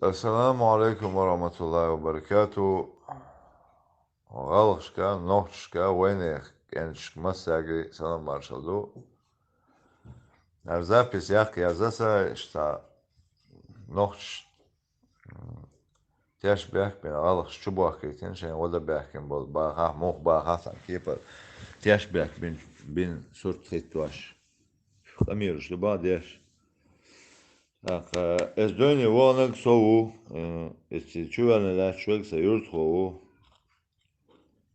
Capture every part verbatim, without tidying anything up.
Ассаламу Ӏалайкум ва рахьматуллахӀи ва баракатухӀ. ГӀалгӀашка, нохчашка, вайнех кӀенташка массаьрга салам маршал ду. ХӀара запись яккха язъяь са, иштта нохчаша теш бехк бина, гӀалгӀаша чубохкийтина, шайн гӀо дан баьхкина болу бахахь, муха бахахь цхьана кепара теш бехк бин, бин сурт хӀиттош. Къамелаш ду бах деш. ТӀаккха, э, эс дойне ваханарг со ву, э, эс чу ваьлла лаьтташ верг сан юьртахо ву,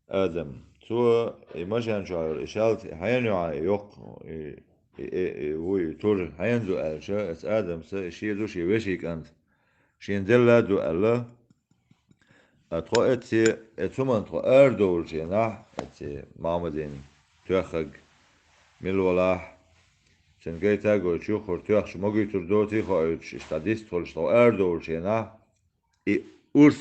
Адам. Цо и машен чохь йолу и шаьлта хьенан юьхьа йоккха, и, и, и, и вуй, и тур хьенан ду аьлча, эс Адамса, и шен ду шен вешин кӀант, шена делла а ду аьлла. А тхо эцце, э, цу ман тхо арадовлучу хенахь, эцце Махьмадин тоьххаг мила валахь, цуьнан гайта а гойтуш юххера тоьхча ма гуьйтур доций хоуьйтуш, иштта дистхуьлуш тхо арадовлучу хенахь, и урс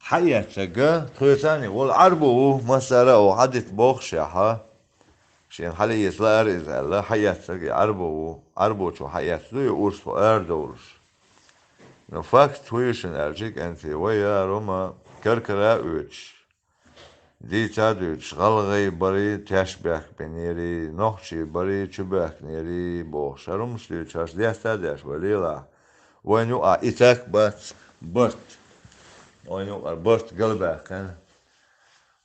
схьаэцнарг тхоьца а волу Ӏарбо ву, массара а оха хьадита бохушехь, шена хьалаэца лаара иза аьлла, хьаэцнарг и Ӏарбо ву, Ӏарбочо хьаэцна ду и урс тхо арадовлуш. Ну, факт хӀун ю шуна аьлча, кӀентий, вай яра ма каркара а оьцуш, дийца а дуьйцуш, гӀалгӀай барий теш бехк бинерий, нохчий барий чу бехкнерий бохуш, хӀара хӀумаш дуьйцуш, хӀорш деста а деш вай лелахь. Вайна юкъахь и цхьаъ бац, барт. Вайна юкъара барт галбаьккхина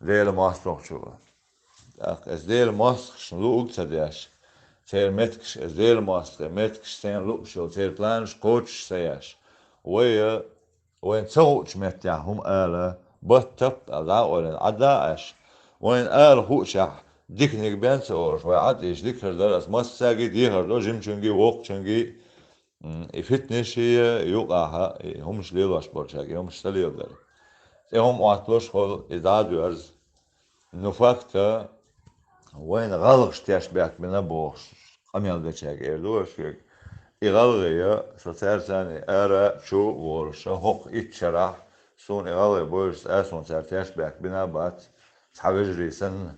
Делан мостагӀчо. ТӀаккха эс Делан мостагӀашна луъург а ца деш, церан меттигаш, эс Делан мостагӀийн меттигаш сайна лууш йолу церан планаш кхочуш ца еш, вай, вайна ца хуучу меттехь хӀума ала, баттап аьлла дӀа а ойлина, Ӏадда а Ӏаш, вайна ала хуучехь, диканиг бен ца олуш, вай Ӏад ийша дика хир дара, ас массаьрга а дехар до, жимачуьнга а, воккхачуьнга а, м, и фитнаш а, юкъахь и хӀумаш лелош болчаьрга и хӀумаш ца леладар. ТӀе хӀума Ӏотталуш хуьлу и дӀа а доьрзу. Ну, факта, вайна гӀалгӀаша теш бехк бина бохуш, къамел дечаьрга эр ду аш шуьга. И гӀалгӀай, со цаьрца ара а, чу а волуш, хӀокху итт шарахь, суна и гӀалгӀай бевзаш, цкъа а суна цара теш бехк бина а бац, цхьа вежарий санна,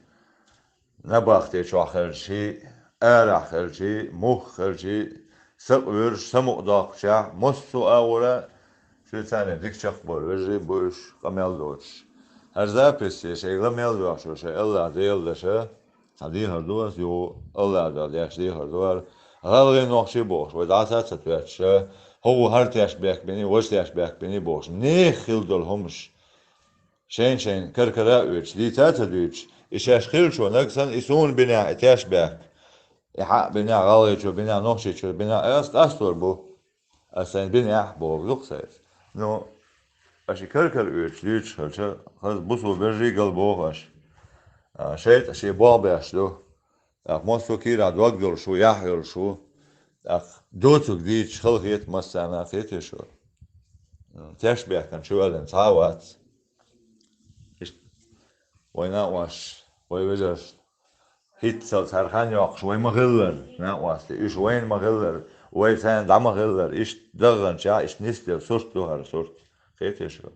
набахте чохь хилчий, арахь хилчий, муха хилчий, сакъоьруш, самукъадоккхучехь, массо а агӀора, шуьца царна дика чекхбевлла вежарий а бу уьш, къамел доцуш. ХӀара запись шайга ла мел доьхуш ву, шайн АллахӀ Дела деш, цхьа дехар ду ас юха, АллахӀ Дела деш дехар ду хӀара. ГӀалгӀай, нохчий бохуш, вай дӀаса а ца тоьттуш, хӀо ву хӀара теш бехк бина, важа теш бехк бина бохуш, нехан хилла долу хӀумаш шайн-шайн каркара а оьцуш, дийца а ца дуьйцуш, и шаьш хиллачо наг санна, и суна бинехь, и теш бехк, и хьан а бинехь, гӀалгӀайчо бинехь, нохчийчо бинехь, ас къастор бу. Ас сайн бинехь боху дукха сайца. Ну, аша и каркара оьцуш дуьйцуш хилча, хаза бусулба вежарий гал боху аша. А, шайтӀа шен болх беш ду. ТӀаккха массо а кийрахь дог долуш ву, яхь йолуш ву. ТӀаккха доцург дийцича, хала хета массарна а, кхетий шу? Теш бехкана чу ваьллина цхьа а вац. Иштта вай накъош, вай вежарш, хӀинццалц хӀара хан йоккхуш вай ма-хиллара, накъостий, уьш вайна ма-хиллара, вай царна дӀа ма-хиллара, иштта даггӀанчохь иштта нисделла сурт ду хӀара сурт. Кхетий шу?